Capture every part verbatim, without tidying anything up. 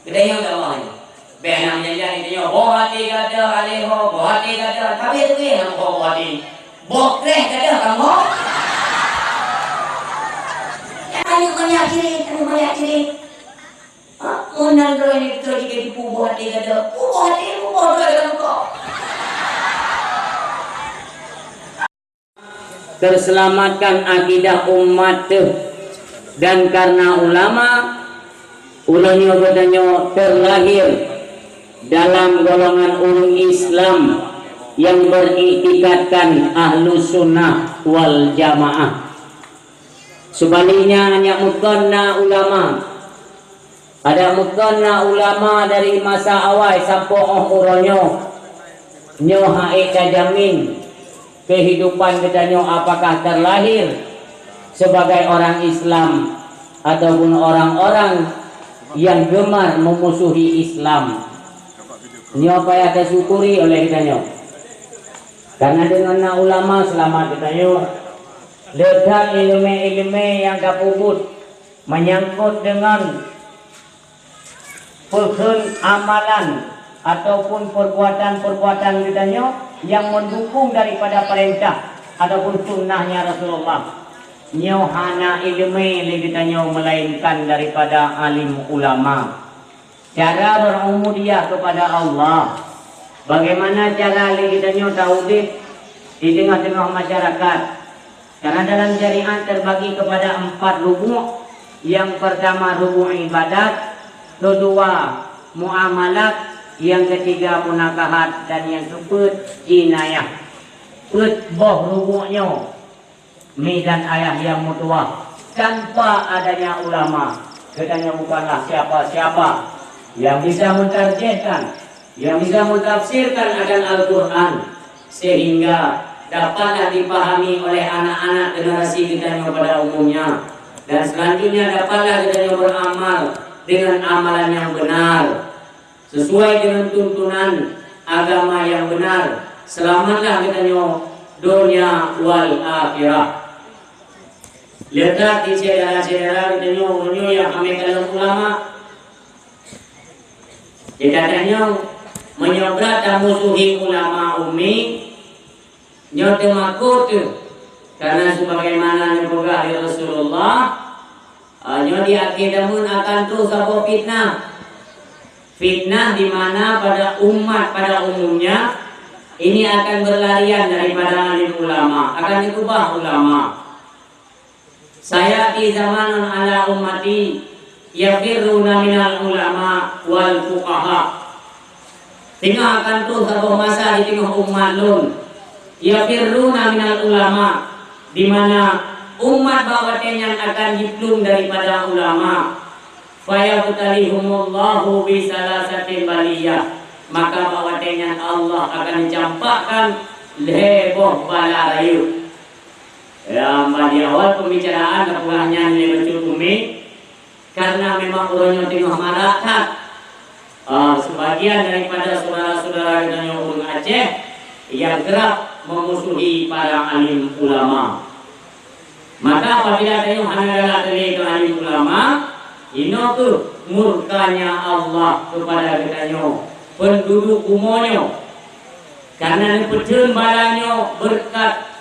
Geutanyoe ka Allah nyoe. Bèk na meujanji geutanyoe, boh até gadôh alèh ho, boh até gadôh, tapi teubiet na boh, boh até. Boh kreh gadôh kamoe. Tanyoe banyak ciri, tanyoe banyak ciri. Ha? Meunan droe nyoe keu jih tipu boh até gadôh. Boh até, boh droe gadôh ko. Terselamatkan akidah umat teuh. Dan karena ulama, uroe nyoe geutanyoe terlahir dalam golongan ureuëng Islam yang beriktikadkan Ahlus Sunnah wal Jamaah. Sebaliknya, nyak meukeuna ulama. Ada meukeuna ulama dari masa awai sampoe óh uroe nyoe. Nyoe hana tajamin kehidupan geutanyoe apakah terlahir sebagai orang Islam ataupun orang-orang yang gemar memusuhi Islam. Nyoe payah tasyukuri oleh geutanyoe. Karena deungon na ulama seulamat geutanyoe. Le that ileumé-ileumé nyang tapeubuet menyangkot deungon peukheun amalan ataupun perbuatan-perbuatan geutanyoe nyang meudukung daripada peurintah ataupun sunnahnya Rasulullah. Nyoe hana ileumé lé geutanyoe melainkan daripada alim ulama. Cara berubudiyah kepada Allah. Bagaimana cara lé geutanyoe taudép di teungoh-teungoh masyarakat? Karena dalam syariat terbagi kepada empat rubuk. Yang pertama rubuk ibadat, kedua muamalat, yang ketiga munakahat, dan yang keempat jinayah. Peuet boh rubuk nyoe. Mi dan ayah yang meutuwah, tanpa adanya ulama, geutanyoe bukanlah siapa-siapa yang bisa mentarjihkan, yang bisa mentafsirkan akan Al-Quran, sehingga dapatlah dipahami oleh anak-anak generasi geutanyoe pada umumnya, dan selanjutnya dapatlah geutanyoe beramal dengan amalan yang benar. Sesuai dengan tuntunan agama yang benar, selamatlah geutanyoe donya wal akhirah. Le that syedara-syedara geutanyoe, geutanyoe nyang hana kalon ulama. Geutanyoe meunyoe brat tamusuhi ulama umi, nyoe teumakot teuh, karena sebagaimana neupeugah lé Rasulullah, ah, nyoe di akhé zaman akan troh saboh fitnah. Fitnah di mana pada umat pada umumnya ini akan berlarian daripada alim ulama, akan dikeubah ulama. Sayati zamanun ala ummati yafirruna minal ulama wal fuqaha. Teungoh akan troh saboh masa di teungoh umat lôn, yafirruna minal ulama, di mana umat bak watée nyan akan jiplueng daripada ulama. Fayabtalihumullahu bisalasatil baliyah, maka bak watée nyan Allah akan campakkan lhée boh bala rayeuk. Ya, di awal pembicaraan tapeugah nyan lé bacut umi, karena memang uroe nyoe teungoh marak that, eh, sebagian daripada saudara-saudara geutanyoe ureuëng Aceh yang kerap memusuhi para alim ulama. Maka apabila tanyoe hana galak teulee keu alim ulama, inoe kheueh murkanya Allah kepada geutanyoe, penduduk bumoe nyoe. Karena neupeutheun bala nyoe beureukat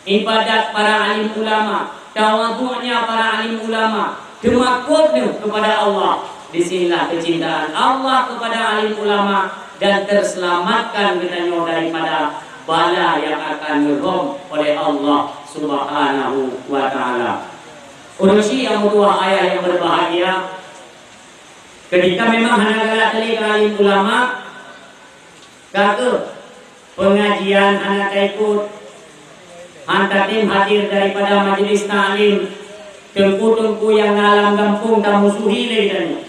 ibadat para alim ulama, tawaduknya para alim ulama, teumakot neuh kepada Allah. Di sinilah kecintaan Allah kepada alim ulama dan terselamatkan geutanyoe daripada bala yang akan geurhom oleh Allah Subhanahu wa Ta'ala. Ureuëng syiek nyang meutuwah, ayah yang berbahagia, ketika memang hana galak teulee keu alim ulama, ka kheueh pengajian hana taikot, hana tatem hadir daripada majelis taklim, teungku-teungku nyang na lam gampông tamusuhi lé geutanyoe.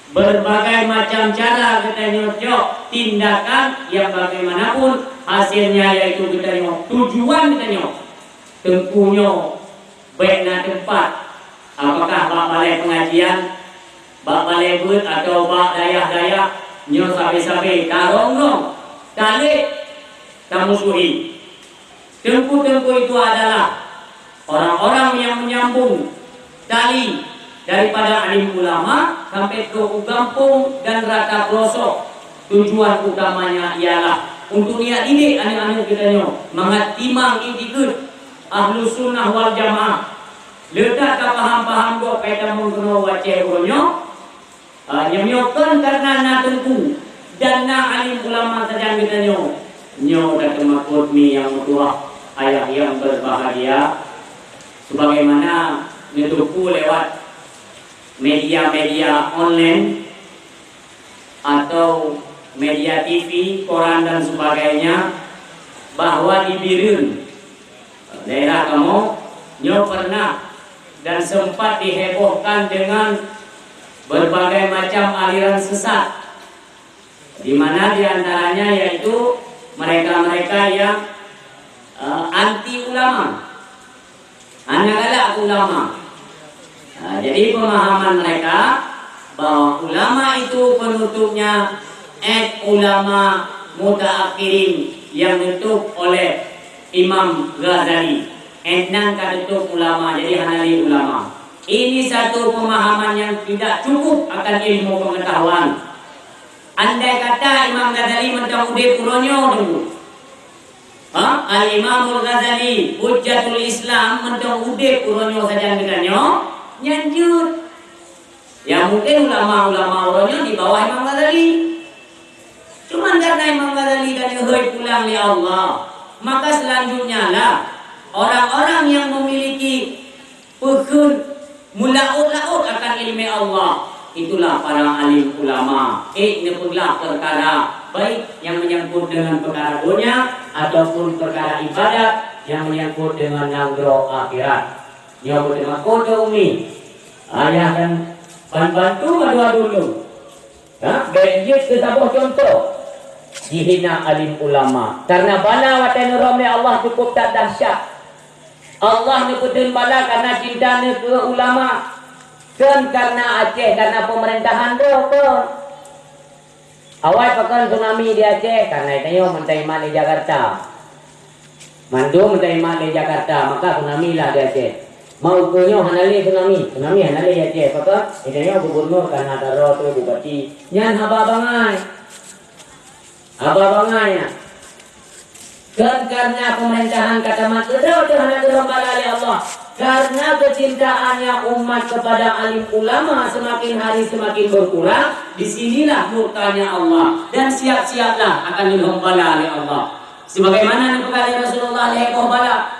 Berbagai macam cara geutanyoe cok tindakan yang bagaimanapun hasilnya yaitu geutanyoe tujuan geutanyoe teungku nyoe bék na teumpat, apakah bak balai pengajian, bak balai beuet atau bak dayah-dayah, nyoe sabe-sabe tarong-rong, talét, tamusuhi. Teungku-teungku itu adalah orang-orang yang menyambung tali Daripada alim ulama sampai trok u gampông dan rata peulosok, tujuan utamanya ialah untuk niat didik aneuk-aneuk geutanyoe mangat timang iktikeuet Ahlus Sunnah wal Jamaah. Le that tapaham-paham gob kaitan meukeunoe watée uroe nyoe, ah, nyang nyoe kon kareuna na teungku dan na alim ulama sajan geutanyoe. Nyoe ka teumakot mi nyang meutuwah, ayah nyang berbahagia, sebagaimana neuteupeue lewat media-media online atau media T V, koran dan sebagainya, bahwa di Bireuen, daerah kamoe, nyoe pernah dan sempat dihebohkan dengan berbagai macam aliran sesat, di mana di antaranya yaitu mereka-mereka yang, eh, anti ulama, hana galak keu ulama. Nah, jadi pemahaman mereka bahwa ulama itu penutupnya, eh, ulama mutaakhirin yang ditutup oleh Imam Ghazali. Eh, nyan ka ditutup ulama, jadi hana lé ulama. Ini satu pemahaman yang tidak cukup akan ilmu pengetahuan. Andai kata Imam Ghazali mantong udeb uroe nyoe dulu, ha? Al-Imamul Ghazali, Hujjatul Islam, mantong udeb uroe nyoe sajan geutanyoe, nyan jeuet. Ya, mungkin ulama-ulama uroe nyoe di bawah Imam Ghazali. Cuman karena Imam Ghazali ka neuhôi pulang lé Allah, maka selanjutnya lah orang-orang yang memiliki peukheun meulaôt-laôt akan ileumèe Allah, itulah para alim ulama. Ék neupeuglah peukara baik nyang menyangkut dengan peukara donya ataupun peukara ibadat nyang menyangkut dengan nanggroe akhirat. Nyoe beuteumakot keu umi, ayah dan ban bantu madu-adu lôn. Ha? Bèk jeuet keu saboh cuntoh jihina alim ulama. Karena bala watèe neurhom lé Allah cukup that dahsyat. Allah neupeutheun bala karena cinta neuh keu ulama. Kon karena Aceh, karena pemerintahan droe kon. Awai pakon tsunami di Aceh, karena tanyoe meuntaimat lé Jakarta. Mandum meuntaimat lé Jakarta, maka tsunami lah di Aceh. Mau ukeue nyoe hana lé tsunami, tsunami hana lé di Aceh. Pakon? Tanyoe gubernur ka na, daroe tu bupati. Nyan haba bangai. Haba bangai nyan. Kon karena pemerintahan ka tamat, keudroe teuh hana geurhom bala lé Allah. Karena kecintaannya umat kepada alim ulama semakin hari semakin berkurang, di sinilah murkanya Allah dan siap-siaplah akan geurhom bala lé Allah. Sebagaimana neupeugah lé Rasulullah lhèe boh bala.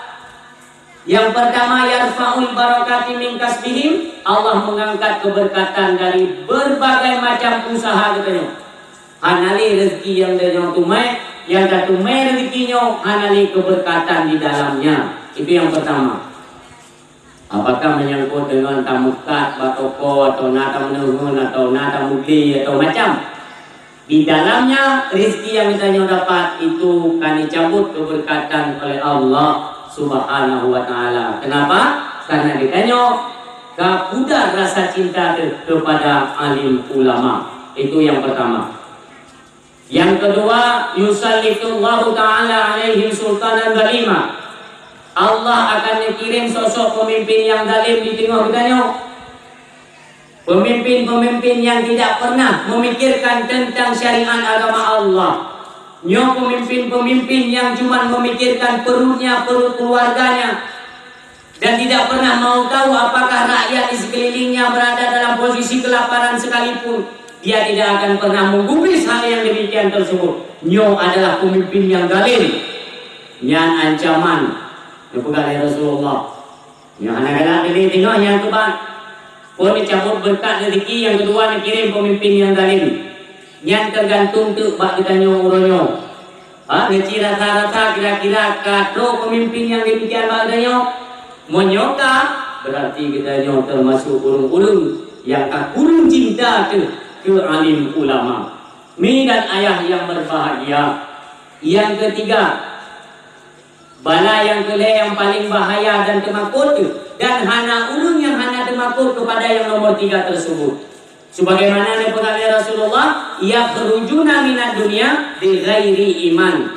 Yang pertama, yarfa'ul barakati min kasbihim, Allah mengangkat keberkatan dari berbagai macam usaha geutanyoe. Hana lé rezeki nyang tanyoe teumè, nyang tateumè rezeki nyoe hana lé keberkatan di dalamnya. Itu yang pertama. Apakah menyangkut dengan tameukat bak toko, atau na tameuneuen, atau na tameuglé, atau macam? Di dalamnya rezeki yang geutanyoe dapat itu ka neucabut keberkatan oleh Allah Subhanahu wa Ta'ala. Kenapa? Karena geutanyoe ka pudar rasa cinta teuh kepada alim ulama. Itu yang pertama. Yang kedua, yusallitullahu ta'ala alaihim sultanan zalima. Allah akan neukirém sosok pemimpin nyang zalim di teungoh geutanyoe. Pemimpin-pemimpin yang tidak pernah memikirkan tentang syariat agama Allah. Nyoe pemimpin-pemimpin yang cuma memikirkan perutnya, perut keluarganya, dan tidak pernah mau tahu apakah rakyat di sekelilingnya berada dalam posisi kelaparan sekalipun. Dia tidak akan pernah menggubris hal yang demikian tersebut. Nyoe adalah pemimpin yang zalim. Nyan ancaman neupeugah lé Rasulullah. Nyoe hana galak teubi teungoh nyang keubat. Phon neucabut beureukat rezeki, nyang keudua neukirém peumimpén nyang zalim. Nyan teugantung teuk bak geutanyoe uroe nyoe. Ha, neuci rasa-rasa kira-kira ka trok peumimpén nyang demikian bak geutanyoe. Meunyoe ka, beurati geutanyoe teumasok ureuëng-ureuëng nyang ka kureueng cinta teuh keu alim ulama. Mi dan ayah nyang berbahagia, nyang keutiga, bala nyang keulhèe nyang paleng bahaya dan teumakot teuh, dan hana ureuëng nyang hana teumakot keupada nyang nomor tiga tersebut. Sebagaimana neupeugah lé Rasulullah, "Yakhrujuna minad dunya bighairi iman."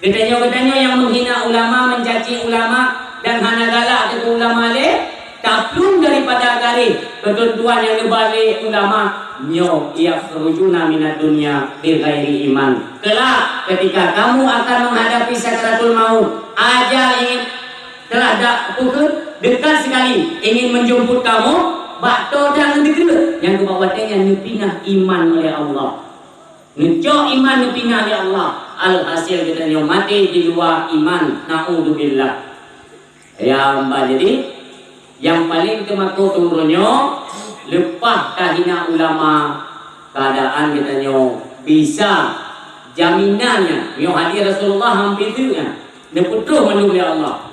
Geutanyoe-geutanyoe nyang meuhina ulama, meucaci ulama, dan hana galak ateueh ulama lé, Taplueng daripada garéh keuteuntuan nyang neuba lé ulama, nyoe yakhrujuna minad dunya bighairi iman. Kelak, ketika kamu akan menghadapi sakaratul maut, ajal ingin telah dak-, apa kheun, dekat sekali ingin menjemput kamu, bak toh dan dikeue, nyang keuh bak watée nyan neupinah iman oleh Allah. Neucok iman neupinah lé Allah. Alhasil geutanyoe maté di luwa iman. Naudzubillah. Ya, bah jadi, nyang paleng teumakot uroe nyoe, leupah tahina ulama, keuadaan geutanyoe bisa jaminan nyan. Meunyoe hadis Rasulullah han peue teuk nyan, neupeutroh mandum lé Allah.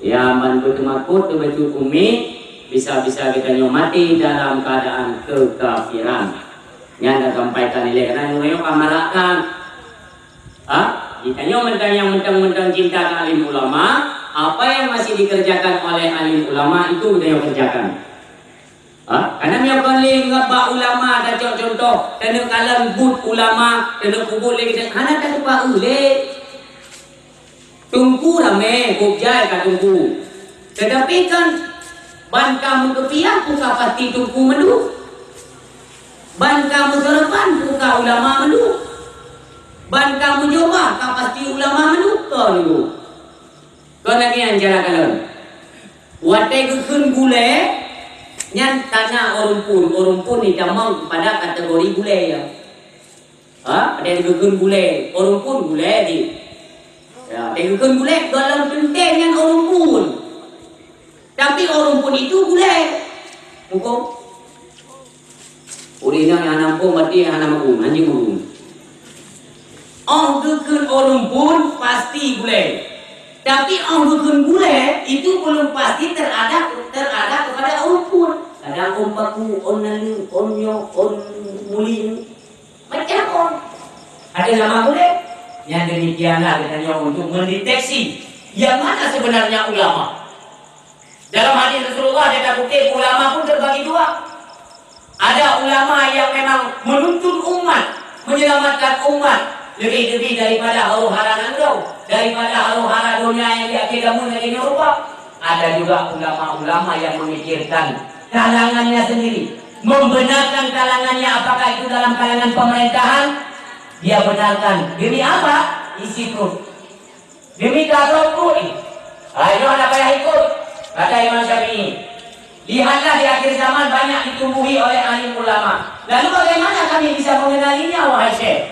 Ya, ban beuteumakot teubacut ummi, bisa-bisa geutanyoe maté dalam keuadaan keukafiran. Nyan tasampaikan ilée, karena nyoe ka marak kan. Ha? Geutanyoe mantong nyang mantong-mantong cinta keu alim ulama, apa yang masih dikerjakan oleh alim ulama itu geutanyoe kerjakan. Ha? Karena meunyoe kon lé ngon bak ulama tacok contoh, taneuk kalon buet ulama, taneuk peubuet lé geutanyoe, hana tatupa lé. Teungku ramé, buet jai ka teungku. Tetapi kan, ban ka meukeupiah pun ka pasti teungku mandum. Ban ka meusarapan pun ka ulama mandum. Ban ka meujubah ka pasti ulama mandum. Kon lagée nyan cara kalon. Watée geukheun gulée, nyan tana ureuëng phon. Ureuëng phon jitamong pada kategori gulée, ya. Ha? Ada yang geukheun gulée, ureuëng phon gulée di. Ya, ada yang geukheun gulée, dalam teuntée nyan ureuëng phon. Tapi ureuëng phon itu gulée. Muphom? Ureuëng nyang hana muphom berarti hana makbul, hanjeuet makbul. Óh geukheun ureuëng phon pasti gulée. Tapi óh geukheun gulée itu belum pasti terhadap, terhadap kepada ureuëng phon. Kadang ôn baku, ôn naleueng, ôn nyoe, ôn muling. Macam ôn. Ada nama gulée? Yang demikianlah geutanyoe untuk mendeteksi yang mana sebenarnya ulama. Dalam hadis Rasulullah, kita kutip, ulama pun terbagi dua. Ada ulama yang memang menuntun umat, menyelamatkan umat, lebih-lebih daripada huru-hara nanggroe, daripada huru-hara dunia yang di akhir zaman lagi nyoe rupa. Ada juga ulama-ulama yang memikirkan kalangannya sendiri, membenarkan kalangannya, apakah itu dalam kalangan pemerintahan, dia benarkan. Demi apa? Isi perut. Demi ka droe pruet jih. Hai, nyoe hana payah ikot, kata Imam Syafi'i. Lihatlah di akhir zaman banyak ditumbuhi oleh alim ulama. Lalu bagaimana kami bisa mengenalinya, wahai Syekh?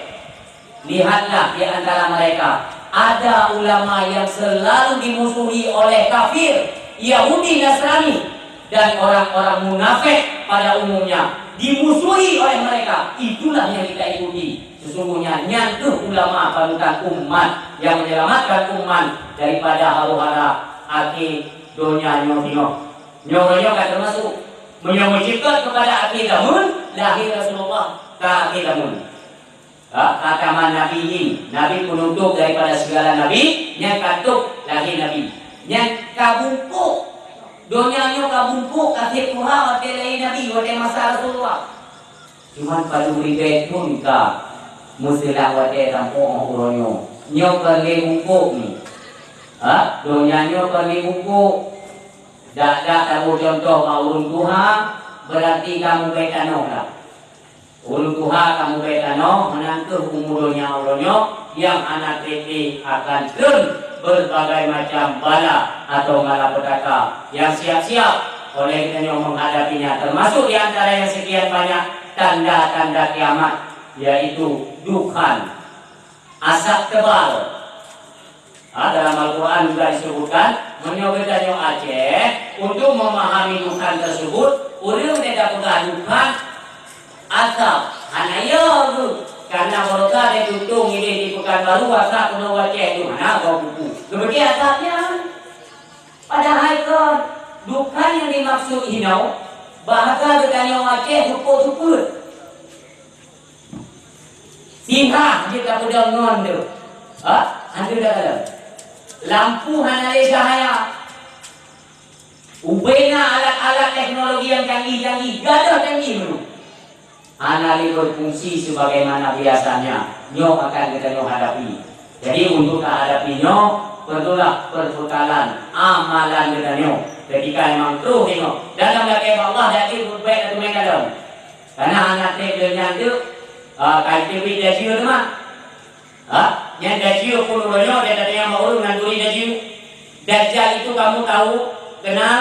Lihatlah di antara mereka, ada ulama yang selalu dimusuhi oleh kafir, Yahudi, Nasrani, dan orang-orang munafik pada umumnya dimusuhi oleh mereka. Itulah yang kita ikuti. Sesungguhnya nyan kheueh ulama panutan umat yang menyelamatkan umat daripada huru-hara akhé donya nyoe singoh. Nyoe, nyoe ka teumasuk. Meunyoe meuceukat keupada akhé zaman, lahé Rasulullah ka akhé zaman. Ha, khataman nabiyyin, nabi penutup daripada segala nabi, nyan ka tôb lahé nabi. Nyan ka bungkôk. Donya nyoe ka bungkôk, ka sép tuha watée lahé nabi, watée masa Rasulullah. Cuman padum ribée thon ka meuseulak watée tampôh uroe nyoe. Nyoe ka lé bungkôk nyoe. Ha? Donya nyoe ka lé bungkôk. Dak-dak taboh cuntoh bak ureuëng tuha, beurati ka mubée tanoh dak. Ureuëng tuha ka mubée tanoh, meunan kheueh umu donya uroe nyoe nyang hana treb-treb akan treun berbagai macam bala atau malapetaka nyang siap-siap oleh geutanyoe menghadapinya, termasuk di antara yang sekian banyak tanda-tanda kiamat, yaitu dukhan, asap tebal. Ha, dalam Al-Quran juga disebutkan, meunyoe geutanyoe Aceh, untuk memahami dukhan tersebut, ureuëng teuka peugah dukhan, asap, hana yo geuh. Karena barokah lé tutong idéh di Pekanbaru, asap keunoe Aceh tu hana bau kuku. Geubeuki asap nyan. Padahai kon, dukhan nyang dimaksud hinoe, bahasa geutanyoe Aceh seupôt-seupôt. Sirah jeuet tapeudong ngon tu. Ha? Hana ada dalam. Lampu hana lé cahaya. Ubena alat-alat teknologi yang canggih-canggih, gadoh canggih meunyoe. Hana lé berfungsi sebagaimana biasanya. Nyoe akan geutanyoe hadapi. Jadi, untuk tahadapi nyoe, perlulah perbekalan amalan geutanyoe. Ketika memang troh tengok. Dalam lakée bak Allah, dak jeuet beubek ateueh meukalon. Karena hana treb lé nyan tu, ah, ka jiteubiet dajjal teuma. Ha? Nyan dajjal pun uroe nyoe, dia tanya sama ureuëng nan turi dajjal. Dajjal itu kamu tahu, kenal?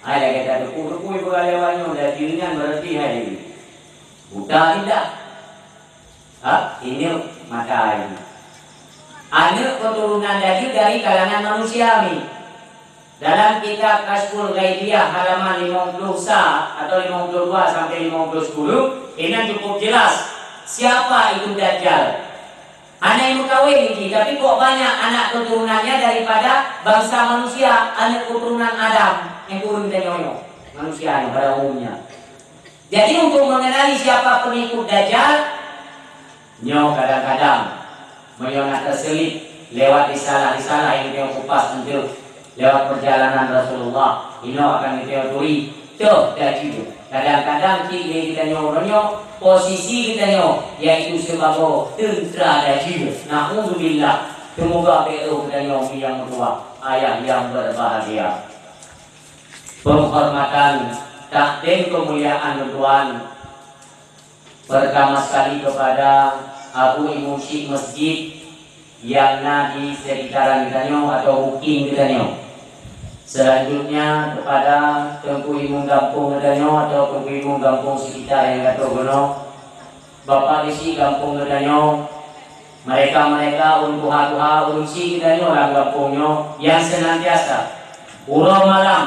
Hai lagée that teupeu-teupeu ibu lewat nyoe, dajjal nyan berarti hai. Buta tidak? Ha? Ini mata air. Aneuk keturunan dajjal dari kalangan manusia ni. Dalam kitab Kasyful Ghaibiyah halaman lima puluh sa atau lima puluh dua sampai lima puluh sepuluh, ini cukup jelas siapa itu Dajjal. Hana nyang meukawen jih, tapi kok banyak anak keturunannya daripada bangsa manusia, aneuk keturunan Adam, nyang kureueng tanyoe nyoe, manusia nyoe pada umumnya. Jadi, untuk mengenali siapa pengikut Dajjal, nyoe kadang-kadang meunyoe na teuseulip lewat risalah-risalah nyang geutanyoe kupas enteuk lewat perjalanan Rasulullah, inoe akan geutanyoe turi, toh Dajjal. Kadang-kadang cit lé geutanyoe uroe nyoe, posisi geutanyoe, yaitu sibagoe teuntra Dajjal. Naudzubillah. Seumoga bèk rôh geutanyoe mi nyang meutuwah, ayah nyang berbahagia. Penghormatan, takdim keumuliaan lôn tuan. Pertama sekali kepada Abu Imum Syik Masjid nyang na di sekitaran geutanyoe atau mukim geutanyoe. Selanjutnya kepada Teungku Imum gampông geutanyoe atau Teungku Imum gampông sekitar nyang ka trôk keunoe. Bapak Geuchik gampông geutanyoe, mereka-mereka ureuëng tuha-tuha, ureuëng chik geutanyoe lam gampông nyoe nyang senantiasa uroe malam,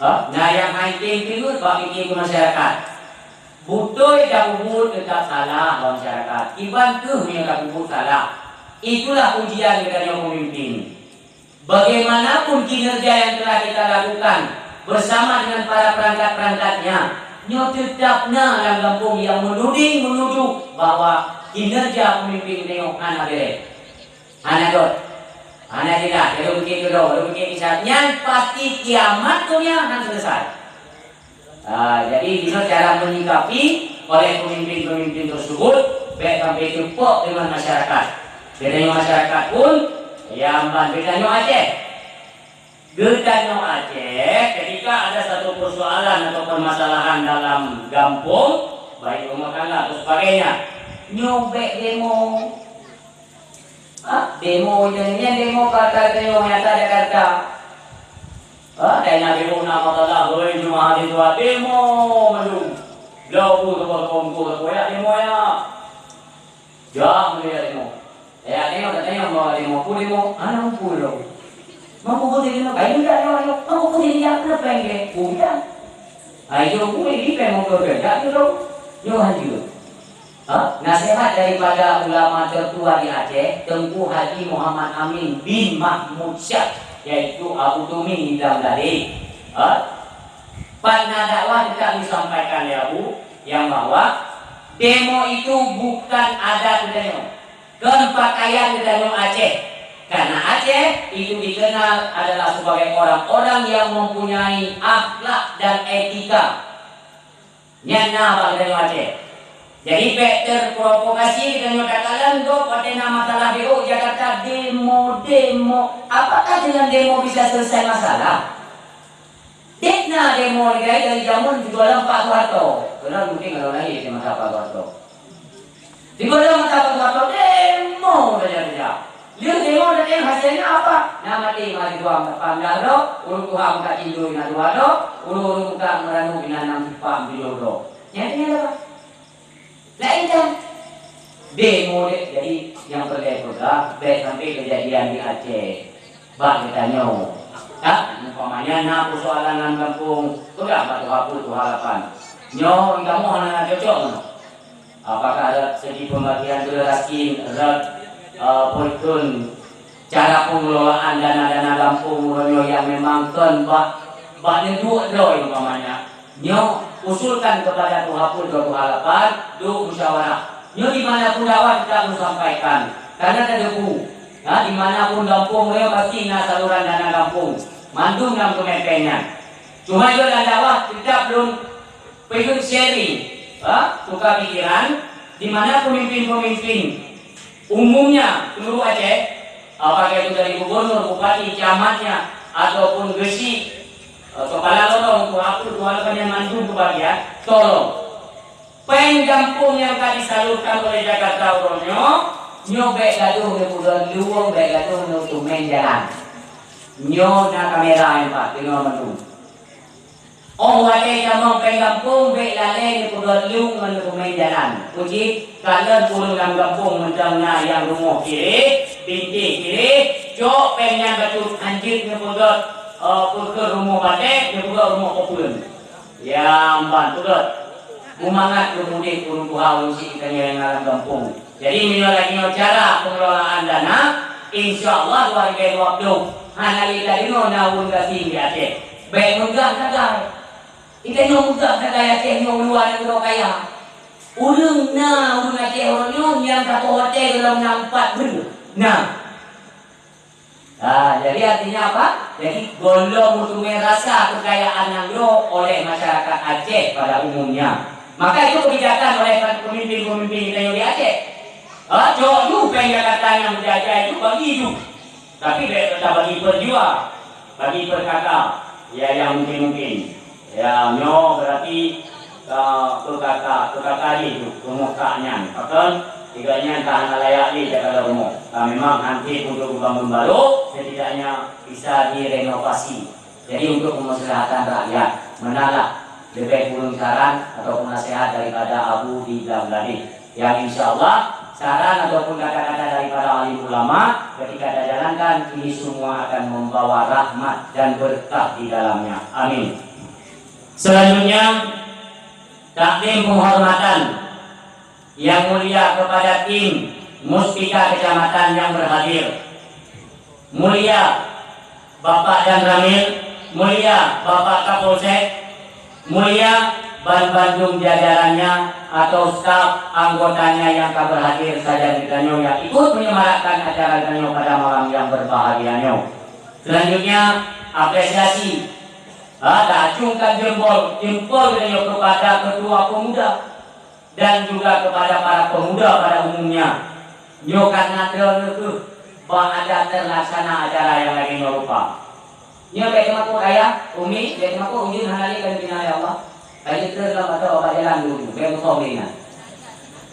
ha, na nyang hai tem keuneuk bak pike keu masyarakat. Beutôi tapeubuet teutap salah bak masyarakat. Kiban keuh nyang tapeubuet salah. Itulah ujian geutanyoe peumimpin. Bagaimanapun kinerja yang telah kita lakukan bersama dengan para perangkat-perangkatnya, nyoe teutap na lam gampông nyang menuding menuduh bahwa kinerja pemimpin geutanyoe hana beres. Hana dot. Hana jelas. Lalu pikir kedua, lalu pikir kisah. Nyan pasti kiamat dunia hana selesai. Ah, jadi, inoe cara menyikapi oleh pemimpin-pemimpin tersebut, bèk sampai teupok dengan masyarakat. Geutanyoe masyarakat pun, ya, ban geutanyoe Aceh. Geutanyoe Aceh, ketika ada satu persoalan atau permasalahan dalam gampông, baik rumah tangga atau sebagainya, nyoe bèk demo. Ha? Demo nyan, nyan demo kata demo nyata Jakarta. Ha? Dai na demo na masalah, hoi, jeumaah mahasiswa demo mandum. Blah peue saboh-saboh musoh saboh, ya demo ya. Jak meunyoe ya demo. Ya demo, tanyong bahwa demo, peue demo? Hana muphom lom. Mampu beutôi demo, kayu jak nyoe, nyoe. Mampu beutôi jak, kenapa yang dia? Peue jak? Ai jom peue di peng muka kerja tu dong. Nyoe haji. Ha? Nasihat daripada ulama tertua di Aceh, Teungku Haji Muhammad Amin bin Mahmud Syah, yaitu Abu Tumin di Dalam Dade. Ha? Pat na dakwah teuka disampaikan lé Abu, nyang bahwa demo itu bukan adat geutanyoe, kon pakaian geutanyoe Aceh. Karena Aceh itu dikenal adalah sebagai orang-orang yang mempunyai akhlak dan etika. Nyan na bak geutanyoe Aceh. Jadi, bèk terprovokasi geutanyoe takalon gob watèe na masalah di Jakarta, demo, demo. Apakah dengan demo bisa selesai masalah? Dek na demo lagèe dari jameun sigohlom Pak Soeharto. Keunan mungkin kalau lahé di masa Pak Soeharto. Sigohlom masa Pak Soeharto demo saja-saja. Lheueh demo tadi hasilnya apa? Na maté mahasiswa empat belas droe, ureueng tuha muka cindui na dua droe, ureueng-ureueng muka meuranu inan nam sipa tujoh droe. Nyan nyan apa? Laén kan? Demo deh. Jadi, nyang peureulèe peugah, bèk sampai keujadian di Aceh. Bak geutanyoe. Ka? Umpamanya na persoalan lam gampông, peugah bak tuha peuet, tuha lapan. Nyoe kamoe hana cocok nyoe. Apakah rot segi pembagian generasi, rot, eh, peue kheun cara pengelolaan dana-dana gampông uroe nyoe nyang memang kon bak, bak neuduek droe umpamanya. Nyoe usulkan kepada tuha peuet, tuha lapan, duek musyawarah. Nyoe di mana pun dakwah kita meusampaikan. Karena teudebu, ha, di mana pun gampông nyoe pasti na saluran dana gampông. Mandum nyang keumeupeng nyan. Cuma nyoe lam dakwah tetap lôn Peuet sharing, ha, tukar pikiran, di mana pemimpin-pemimpin umumnya seluruh Aceh, apakah itu dari gubernur, bupati, camatnya, ataupun geusyik, eh, keupala lorong, peue-peue, tuha lôn nyan mandum peubagian, tolong. Péng gampông nyang ka disalurkan oleh Jakarta uroe nyoe, nyoe bék gadôh neupeugöt luwong, bék gadôh neutumèn jalan. Nyoe na kamera nyan pat, deungoe mandum. Óh watèe tamong péng gampông, bék lalé neupeugöt luwong ngon neutumèn jalan. Peue jih, kalon ureueng lam gampông mantong na nyang rumoh kireh, bintéh kireh, cok péng nyan bacut, hanjeuet neupeugöt, eh, peue keuh rumoh batèe, neupeugöt rumoh peue-peue. Ya, mban, peugöt. Beumangat lôn udép ureueng tuha ureueng syiek geutanyoe nyang na lam gampông. Jadi, meunyoe lagèe nyoe cara pengelolaan dana, insya Allah dua ribu dua puluh hana lé tadeungoe na ureueng gasien di Aceh. Bék meugah sagai. Geutanyoe meugah sagai Aceh nyoe uluwa nanggroe kaya. Ureueng na, ureueng Aceh uroe nyoe nyang saboh watèe gohlom na empat beuh. Na. Ah, jadi artinya apa? Jadi, gohlom meuteumé rasa keukayaan nanggroe oleh masyarakat Aceh pada umumnya. Maka itu kebijakan oleh pemimpin-pemimpin kita yang di Aceh. Ah, cok ju péng Jakarta nyang meujajai itu bagi ju. Tapi bék tabagi per jua, bagi per K K, ya, yang mungkin-mungkin. Ya, nyoe berarti, eh, keu K K, keu K K jih tu, rumoh kak nyan. Pakon? Tiga nyan ka hana layak lé jaga rumoh. Ka memang hanté untuk geubangun baru, setidaknya bisa direnovasi. Jadi, untuk kemaslahatan rakyat, meunalah leubeh kureueng saran ataupun nasihat daripada Abu di Bangladesh. Yang insya Allah, saran ataupun kata-kata daripada alim ulama, ketika kita jalankan, ini semua akan membawa rahmat dan berkah di dalamnya. Amin. Selanjutnya, takdim penghormatan yang mulia kepada tim Muspika Kecamatan yang berhadir. Mulia Bapak Danramil, mulia Bapak Kapolsek, mulia ban bandum jajarannya atau staf anggotanya yang ka berhadir sajan geutanyoe yang ikut menyemarakkan acara geutanyoe pada malam yang berbahagia nyoe. Selanjutnya, apresiasi, ha, taacungkan jempol, jempol geutanyoe kepada Ketua Pemuda dan juga kepada para pemuda pada umumnya. Nyoe karena droeneuh kheueh bah ada terlaksana acara nyang lagèe nyoe rupa. Nyoe bèk teumakot ayah, umi, bèk teumakot, ujeuen hana lé ka neupinah lé Allah. Ka jeuet keu lam atau bak jalan dulu, bèk meusom lé nyan.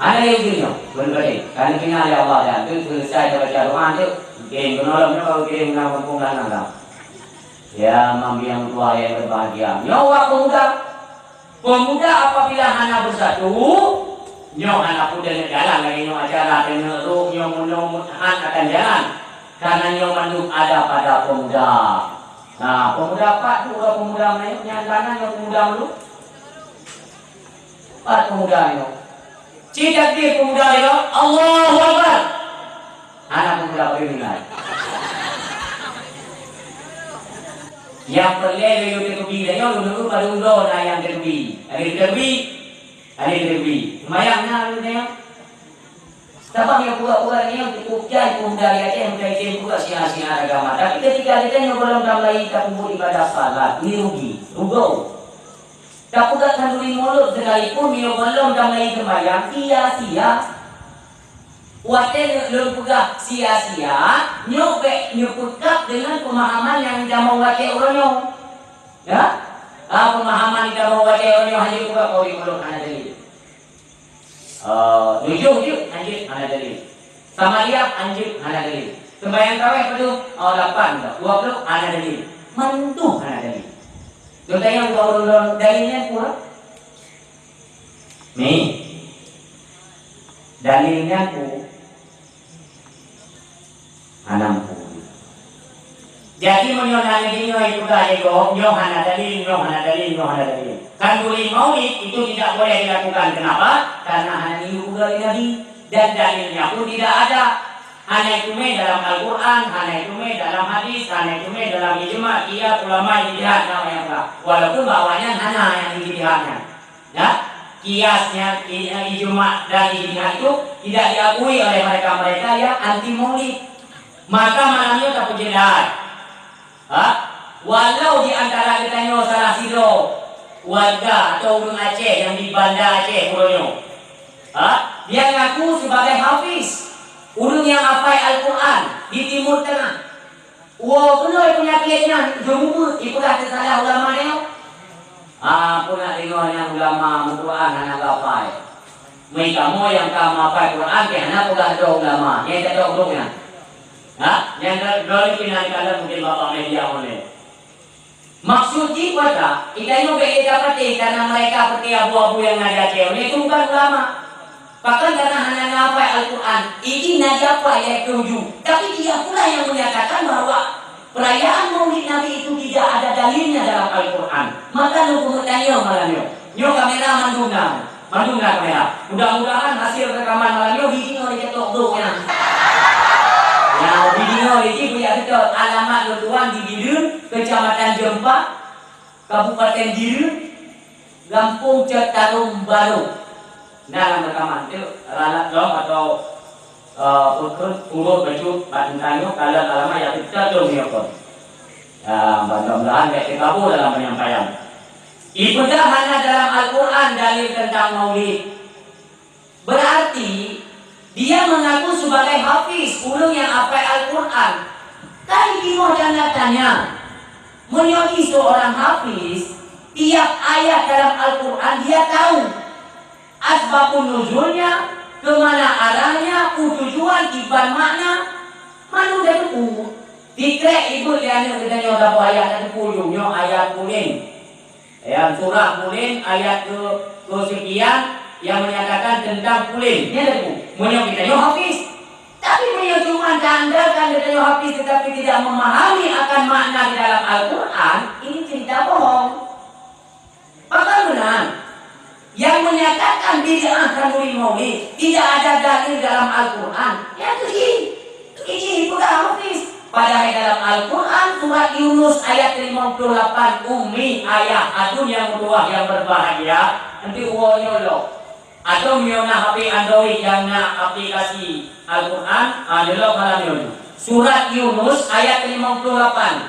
Hana lé ujeuen nyoe, beuneuh-beuneuh. Ka neupinah lé Allah dan tu selesai dah baca doa tu, kirim keunoe lom nyoe, baru kirim nang gampông Lanang dah. Ya, mami yang tua yang berbahagia. Nyoe wak pemuda. Pemuda apabila hana beusatu, nyoe hana peue deungon jalan lagèe nyoe acara deungon rôh nyoe meunoe meuhan akan jalan. Karena nyoe mandum ada pada pemuda. Nah, pemuda pat tu uroe pemuda meunyoe nyan kana nyoe pemuda meulu. Pat pemuda nyoe. Ci takbir pemuda nyoe, Allahu Akbar. Hana peumuda bak nyan. Nyang peureulèe lôn teukeubri, tanyoe lôn ureueng padum droe na nyang teukeubri. Ada teukeubri, ada teukeubri. Seumayang na lôn tanyoe. Sabab nyang pura-pura nyoe cukup jai peumuda di Aceh, meutai jén pura siat-siat agama. Tapi ketika geutanyoe gohlom tamulai tapeubuet ibadah salat, ni rugi, rugoe. Tapeugah khanduri mulod sekalipun, meunyoe gohlom tamulai seumayang, sia-sia. Watèe lôn peugah sia-sia, nyoe bèk neupeukab deungon peumahaman nyang itamong watèe uroe nyoe. Ya? Ah, peumahaman itamong watèe uroe nyoe hana peugah khanduri mulod hana dalil. Eh, tujoh jeuet, hanjeuet, hana dalil. Samaliyah, hanjeuet, hana dalil. Seumbahyang tarawih padum? Oh, lapan dah. Dua puluh, hana dalil. Mandum hana dalil. Lôn tanyong keu ureueng lôn, dalil nyan peue? Ni. Dalil nyan peue? Hana muphom. Jadi, meunyoe na lagèe nyoe ipeugah lé gob, nyoe hana dalil, nyoe hana dalil, nyoe hana dalil. Khanduri maulid itu tidak boleh dilakukan. Kenapa? Karena hana geuyue peugah lé Nabi. Dan dalilnya pun tidak ada. Hana iteumé dalam Al-Quran, hana iteumé dalam hadis, hana iteumé dalam ijma, qiyas, ulama, ijtihad, na nyang peugah. Walaupun bak awaknyan hana nyang ijtihad nyan. Ya, kiasnya, i-, ijma dan ijtihad itu tidak diakui oleh mereka-mereka yang anti maulid. Maka malam nyoe tapeujeulaih. Ha? Walau di antara geutanyoe salah sidroe warga atau ureueng Aceh yang di Banda Aceh uroe nyoe. Ha? Dia ngaku sebagai hafiz, ureueng nyang hafai Al-Quran di Timur Tengah. Woe keunoe peunyakét nyan, jeuet mubuet, ipeugah teusalah ulama nyoe. Ah, peue na deungoe nyan ulama meutuan hana geuhafai. Meukamoe nyang ka meuhafai Quran, pih hana peugah droe ulama. Nyang cok droe nyan. Ha? Nyang droe, droe nyan keunan kalon mungken bapak media online. Maksud jih peue that? Geutanyoe bèk lé tapatéh karena mereka peuté abu-abu nyang na di Aceh. Nyan itu bukan ulama. Bahkan karena hana hafai Al-Quran, ini na hafai ayat tujuh. Tapi dia pula yang menyatakan bahwa perayaan Maulid Nabi itu tidak ada dalilnya dalam Al-Quran. Maka lôn keuneuk tanyong malam nyoe. Nyoe kamera mandum na. Mandum na kamera. Mudah-mudahan hasil rekaman malam nyoe dideungoe lé Datuk Abdul nyan. Ya, dideungoe lé jih, buya beutôi. Alamat lôn tuan di Bireuen, Kecamatan Jeumpa, Kabupaten Bireuen, Gampông Ceutarôm Barô. Na lam rekaman tu, ralat lom atau, eh, peue kheun, urot bacut bak teuntang nyoe, kalon alamat nyang teuka dong nyoe kon. Ya, mudah-mudahan bèk teukabô dalam penyampaian. Ipeugah hana dalam Al-Quran dalil teuntang Maulid. Berarti, dia mengaku sebagai hafiz, ureueng nyang hafai Al-Quran. Kan jinoe tanda tanya, meunyoe jih seorang hafiz, tiap ayat dalam Al-Quran dia tahu asbabun nuzulnya, ke mana arahnya, peue tujuan, kiban makna, mandum dia teupeu. Tikrek ibeuet lé aneuk geutanyoe saboh ayat, na teupeu ujong nyoe ayat puléng. Ayat surah puléng, ayat ke, kesekian yang menyatakan tentang puléng. Nyan teupeu. Meunyoe geutanyoe hafiz. Tapi meunyoe cuma taandalkan geutanyoe hafiz tetapi tidak memahami akan makna di dalam Al-Quran, ini cerita bohong. Pakon meunan? Yang menyatakan bid'ah khanduri maulid tidak ada dalil dalam Al-Quran. Nyan keuh jih. Keuh jih ipeugah hafiz. Padahai dalam Al-Quran surat Yunus ayat lima puluh lapan, Ummi, ayah, aduen nyang meutuwah nyang berbahagia, nanti uroe nyoe lom. Atau meunyoe na H P Android nyang na aplikasi Al-Quran, ah, nyoe lom malam nyoe. Surat Yunus ayat lima puluh lapan.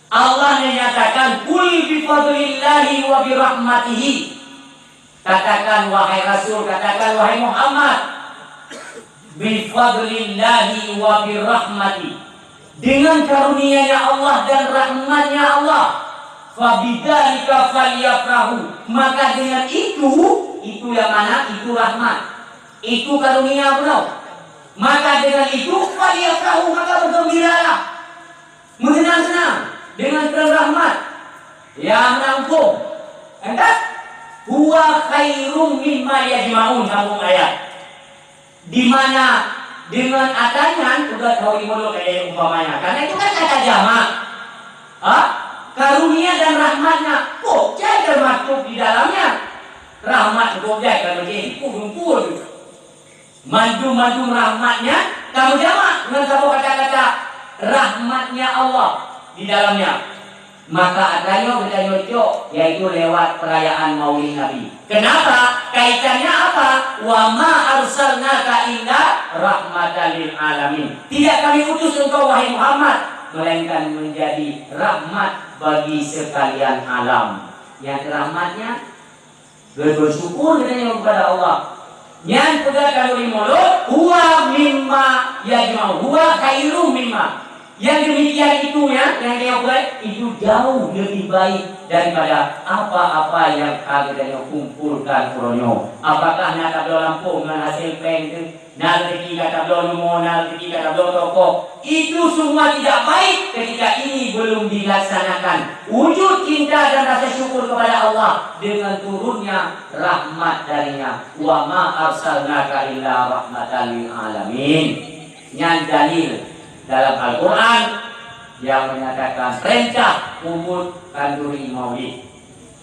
Allah menyatakan, "Qul bi fadlillahi wa bi rahmatihi." Katakan, wahai Rasul, katakan, wahai Muhammad, "Bi fadlillahi wa bi rahmati." Dengan karunia-Nya Allah dan rahmat-Nya Allah, "Fa bidzalika falyafrahu." Maka dengan itu, itu yang mana? Itu rahmat. Itu karunia Allah. Maka dengan itu, "Falyafrahu," maka bergembiralah. Meuseunang-seunang deungon keu rahmat. Ya, meunan hukôm. Entah, "Huwa khairum mimma yajma'un," sambung ayat. Di mana deungon atra nyan, udah tahu di mulut, eh, umpamanya. Karena itu kan kata jamak. Ha? Karunia dan rahmatnya, kok jai termasuk di dalamnya. Rahmat kok jai kan macam ni, kumpul. Mandum-mandum rahmat-Nya ka meujamak ngon saboh kata-kata, rahmat-Nya Allah di dalamnya. Maka atra nyoe geutanyoe cok, yaitu lewat perayaan Maulid Nabi. Kenapa? Kaitannya apa? "Wa ma arsalnaka illa rahmatan lil alamin." Tidak Kami utus engkau, wahai Muhammad, melainkan menjadi rahmat bagi sekalian alam. Nyang rahmat-Nya Geubeusyukur geutanyoe kepada Allah. Nyan peugah khanduri maulid, "Huwa mimma yajma'u, huwa khairum mimma." Yang demikian itu, ya, yang dia buat, itu jauh lebih baik daripada apa-apa yang ka geutanyoe kumpulkan uroe nyoe. Apakah na tabloe lampôh ngon hasil péng teuh? Na rezeki ka tabloe rumoh, na rezeki ka tabloe toko. Itu semua tidak baik ketika ini belum dilaksanakan. Wujud cinta dan rasa syukur kepada Allah dengan turunnya rahmat dari-Nya. "Wa ma arsalnaka illa rahmatan lil alamin." Nyan dalil dalam Al-Quran yang menyatakan perintah peubuet khanduri maulid.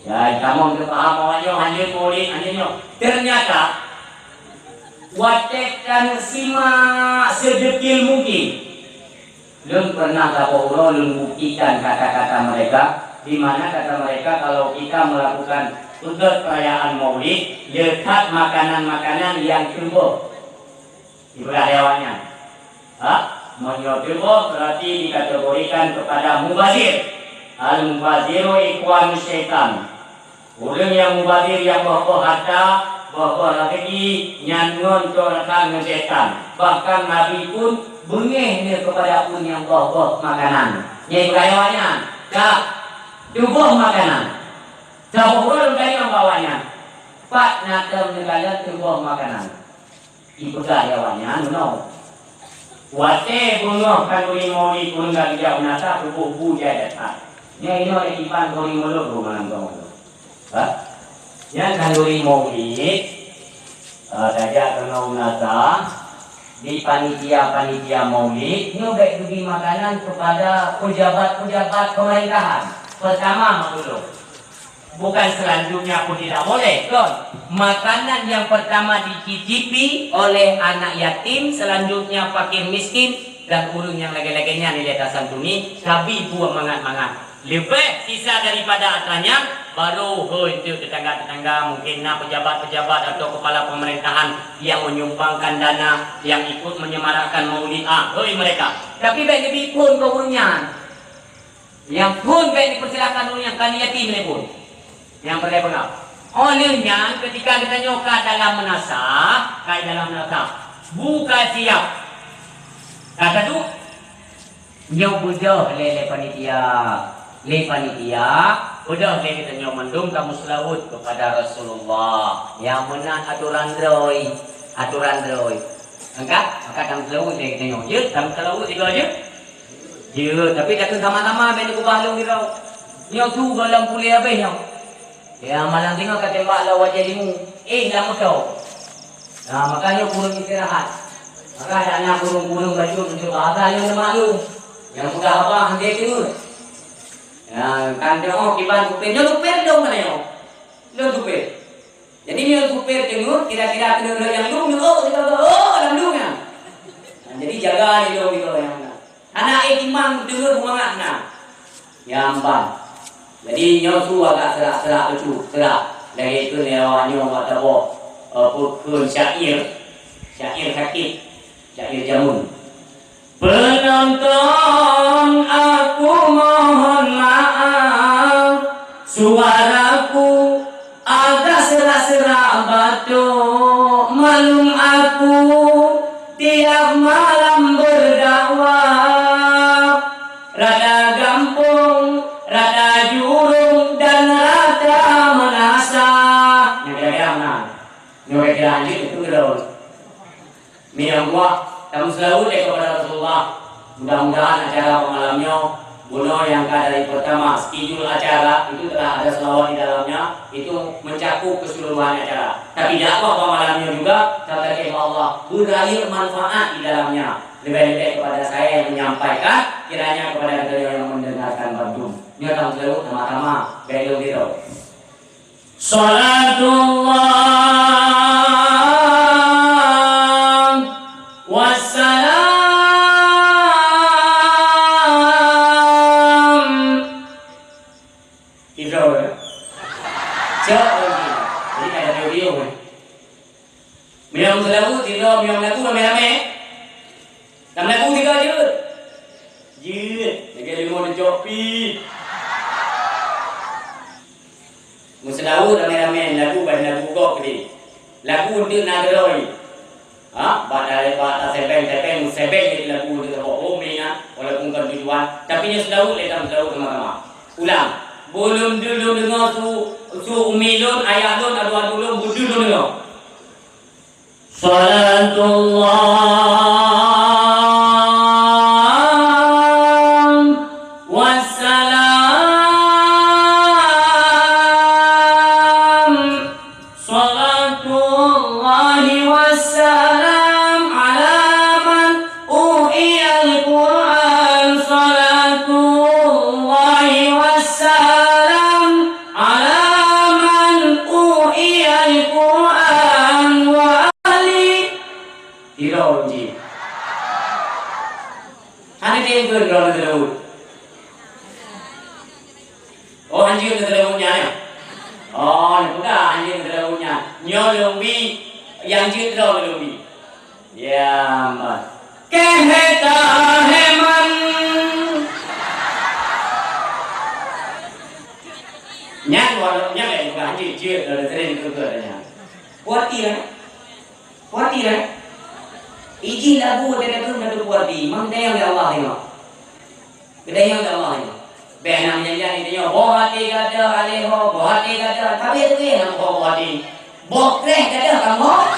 Ya, kamoe geupaham awak nyoe hanya maulid, hanya nyoe. Ternyata, watèe tanyoe simak sedetil mungkin, lôn pernah saboh uroe lôn buktikan kata-kata mereka, di mana kata mereka kalau kita melakukan peugöt perayaan maulid, le that makanan-makanan nyang teuboh. Ibarat lewat nyan. Ha? Meunyoe teuboh, berarti dikategorikan kepada mubazir. Al-mubaziru ikhwanu syaitan. Ureueng nyang mubazir, nyang boh-boh harta, Boh-boh lagèe nyan ngon cok rakan ngon syaitan. Bahkan Nabi pun beungéh nyan keupada peue nyang boh-boh makanan. Nyan gaya awaknyan. Dak, tuboh makanan. Saboh ureueng tanyong bak awaknyan, "Pat na tom neukalon tuboh makanan?" Ipeugah lé awaknyan, "Meunoe." Watèe beungoh khanduri Maulid ureueng ka geujak meunasah, tuboh bu jai that-that. Nyan inoe lé iban khanduri Maulid bu malam tu. Bah? Nyan khanduri Maulid, eh, tajak keunoe meunasah, di panitia-panitia Maulid, nyoe bèk geubri makanan keupada pejabat-pejabat pemerintahan. Pertama, meutulông. Bukan selanjutnya pun tidak boleh, kon. Makanan yang pertama dicicipi oleh anak yatim, selanjutnya fakir miskin, dan ureueng nyang lagèe-lagèe nyan ilèe tasantuni, sabe buet mangat-mangat. Leubeh sisa daripada atra nyan, baru hôi teuk tetangga-tetangga, mungkin na pejabat-pejabat atau kepala pemerintahan yang menyumbangkan dana, yang ikut menyemarakkan maulid, ah, hôi mereka. Tapi bèk neubi phôn keu ureueng nyan. Nyang phôn bèk dipersilakan ureueng nyang ka yatim lé phôn. Nyang peureulèe peugah. Óh lheueh nyan, ketika geutanyoe ka dalam meunasah, ka dalam meunasah, bu ka siap. Ka taduek, nyoe beudôh lé, lé panitia. Lé panitia, beudôh lé geutanyoe mandum tameuseulaweuet keupada Rasulullah. Nyang meunan atoran droe, atoran droe. Angkat, angkat tameuseulaweuet lé geutanyoe. Jeuet, tameuseulaweuet sigoe jeuet. Jeuet, tapi takheun sama-sama bèk neukeubah lôn sidroe. Nyoe su gohlom puléh habéh nyoe. Ya, malam singoh ka tembak lam wajah limu. Eh, lam moto. Nah, maka nyoe kureueng istirahat. Maka dak na kureueng-kureueng bacut untuk bahasa nyoe neumaklum. Nyang peugah haba hana deungö. Ya, kan tengok kiban supir, nyoe supir dong mana nyoe? Lôn supir. Jadi nyoe supir deungö, kira-kira keuneuk rot nyang lung, oh, oh, oh, lam lung nyan. Nah, jadi jaga lé lôn gitu nyang na. Hana éh timang deungö beumangat na. Nyang ban. Jadi nyoe su agak seurak-seurak lucu, seurak. Lagèe kheun lé awak nyoe bak saboh, eh, peue kheun syair, syair sakét, syair jameun. Penonton, aku mohon maaf, suaraku agak serak-serak batuk. Maklum aku tiap malam berdakwah, rata gampông, rata jurông, dan rata meunasah. Nyoe kira-kira meunan. Nyoe kira-kira lanjut itu ke daun. Meunyoe buah, tameuseulaweuet lé keupada Rasulullah. Mudah-mudahan acara peumalam nyoe, bunoe nyang ka dari pertama, schedule acara itu telah ada selawat di dalamnya, itu mencakup keseluruhan acara. Tapi dakwah peumalam nyoe juga, kata Allah, beurayeuk manfaat di dalamnya. Leubeh-leubeh kepada saya yang menyampaikan, kiranya kepada geutanyoe nyang mendengarkan bandum. Nyoe tameuseulaweuet sama-sama, bèk lôn sidroe. Salatullah wassalam. Itu, ya. Cok lagi. Jadi ada video, ya. Meunyoe meuseulaweuet, sidroe meunyoe meulagu ramé-ramé. Lam lagu tiga jeuet. Jeuet, lagèe limong neucok pi. Meuseulaweuet ramé-ramé, lagu ban lagu gob keudéh. Lagu eunteuk na keudroe. Ha, bak ta-, bak tasèbeng-sèbeng, sèbeng jeuet lagu eunteuk saboh. Oh, meunan, walaupun kon tujuan. Tapi nyoe seulaweuet lé tameuseulaweuet sama-sama. Ulang. Beu lôn deuh lôn deungö su, su umi lôn, ayah lôn, adu-adu lôn, beu deuh lôn deungö. Salatullah wassalam. Salatullahi wassalam ala man u'iyal Qur'an. Salatullahi wassalam ala man u'iyal Qur'an wa ali. Sidroe jih. Hana teuingat droe neuseulaweuet. Oh, hanjeuet neuseulaweuet nyan, ya? Oh, neupeugah hanjeuet neuseulaweuet nyan. Nyoe lôn bi, nyang jeuet droe lôn bi. Ya, man. Keh ta heman. Nyan, walau nyan, eh, bukan hanjeuet, jeuet, kalau sering ikut-ikut nyan. Puati kan? Puati kan? Ijih lagu teuka keu na teupuati, memang geutanyong lé Allah tengok. Geutanyong lé Allah tengok. Bèk na meunyan-nyan tanyoe, boh até gadoh alèh ho, boh até gadoh, tapi tu nyang boh, boh até. Boh kreh gadoh kamoe.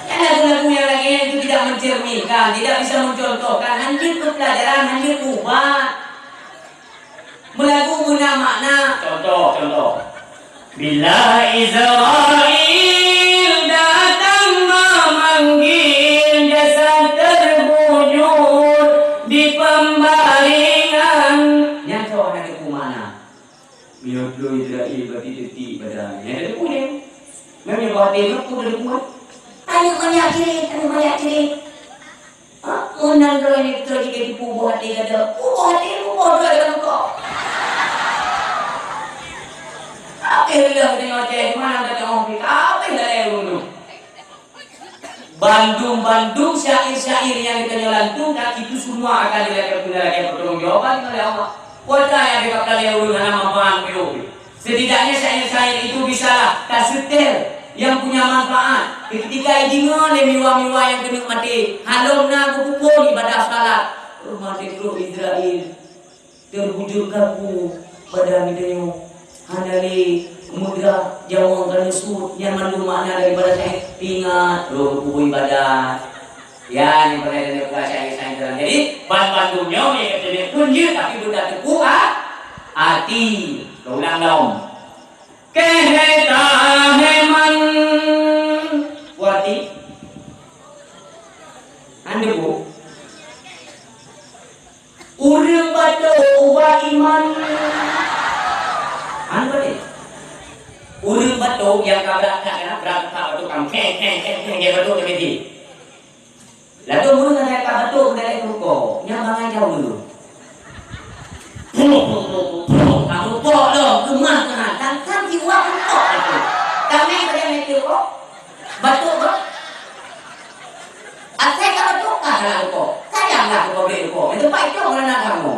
Kan lagu-lagu nyang lagèe nyan itu tidak mencerminkan, tidak bisa mencontohkan, hanjeuet keu pelajaran, hanjeuet keu ubat. Meulagu beuna makna. Contoh, contoh. Bila Israel datang memanggil, jasad terbujur di pembaringan. Nyan cok na teupeue makna. Meunyoe Israel berarti teuti badan. Nyan teupeue nyan. Memang nyoe berarti teupeue, teupeue. Aneuk manyak cirit, aneuk manyak cirit. Ha, meunan droe nyoe beutôi jih ka jipeuboh até gata. Peuboh até, peuboh droe lam rukoh. Habéh lom geutanyoe Aceh, di mana geutanyoe Afrika, habéh lalè ureueng nyoe. Bandum-bandum syair-syair nyang geutanyoe lantungkan itu semua akan dilakée, dilakée pertanggungjawaban oleh Allah. Kuasa nyang dikaptali ureueng hana manfaat piôh. Setidaknya syair-syair itu bisalah taseutèl nyang punya manfaat. Ketika jideungoe lé miwa-miwa nyang keuneuk maté, halom na geupeuphon ibadah salat. Rumoh teuh trok Israel, terbujur kaku badan geutanyoe. Hana lé meugerak, nyawöng ka neusut, nyan mandum makna daripada syair. Ingat, roh geupeubuet ibadat. Ya, nyang peureulèe tapeugah syair-syair dalam. Jadi, ban-, bandum nyoe nyang keuneuk pun jeuet, tapi beutateupeue a-, até. Keu ulang lom. Keu he tahe man. Peue arti? Hana bu. Ureueng batuk ubat iman. Hana bu. Ureueng batuk nyang ka brat that, brat that batuk kam. Kheng, kheng, kheng, kheng, kheng, batuk teumiti. Lalu meunan ka batuk meudalek rukoe, nyan bangai jauh dulu. Ka rukok lom, keumah keunan, kan, kan jiwa rukok itu. Tameng saja meuti rukok, batuk bah. Asai ka batuk ka salah rukok. Sayanglah rukok beli rukok. Itu pak itu mana kamu?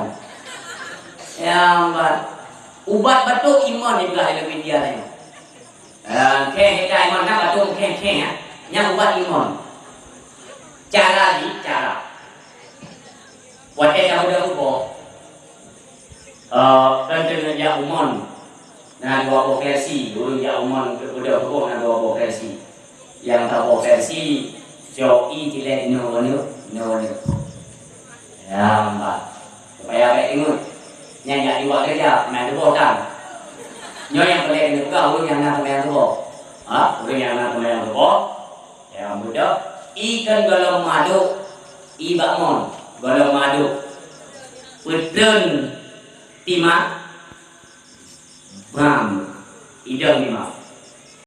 Ya, ubat. Ubat batuk iman dibelah dalam India ni. Eh, kheng kita iman kan batuk kheng-kheng, ya. Nyang ubat iman. Cara jih, cara. Watèe ka beudôh rukoe, eh, kan keuneuk jak umon. Na dua boh versi, ureueng jak umon keu beudôh rukoe na dua boh versi. Nyang saboh versi, cok ie tilek nyoe nyoe, nyoe nyoe. Ya, empat. Supaya bèk ingat. Nyang jak jiwa geujak, meunan tuboh tan. Nyoe nyang peureulèe keuneuk peugah ureueng nyang na seumayang tuboh. Ha? Ureueng nyang na seumayang tuboh. Ya, mudah. Ie kan gohlom madok, ie bak mon, gohlom madok. Peutreun timah, bam, idong timah.